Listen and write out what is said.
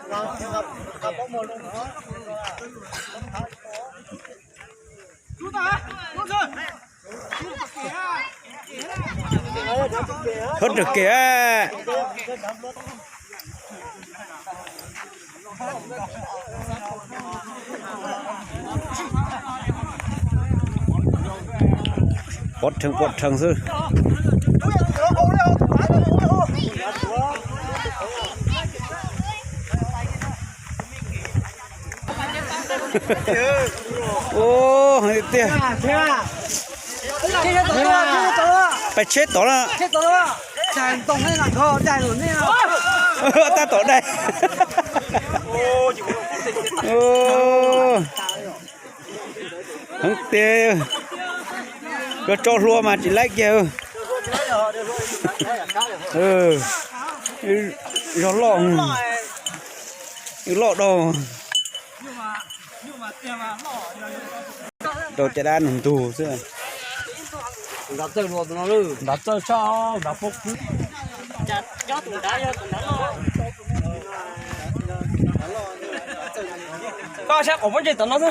Thob rwg kiag. Pov rhees pov rhees xwb. Ua heev tiag. Pais tsheb tod na. Tab tom dai. Heev tiag. Koj tso hlua mas tsis laib kiag. Zog loj, loj dau. Rau caj dab nug ntug xwb. Nrad txawj tso, nrad pob kub. Koj saib qhov pob ntseg tom no xwb.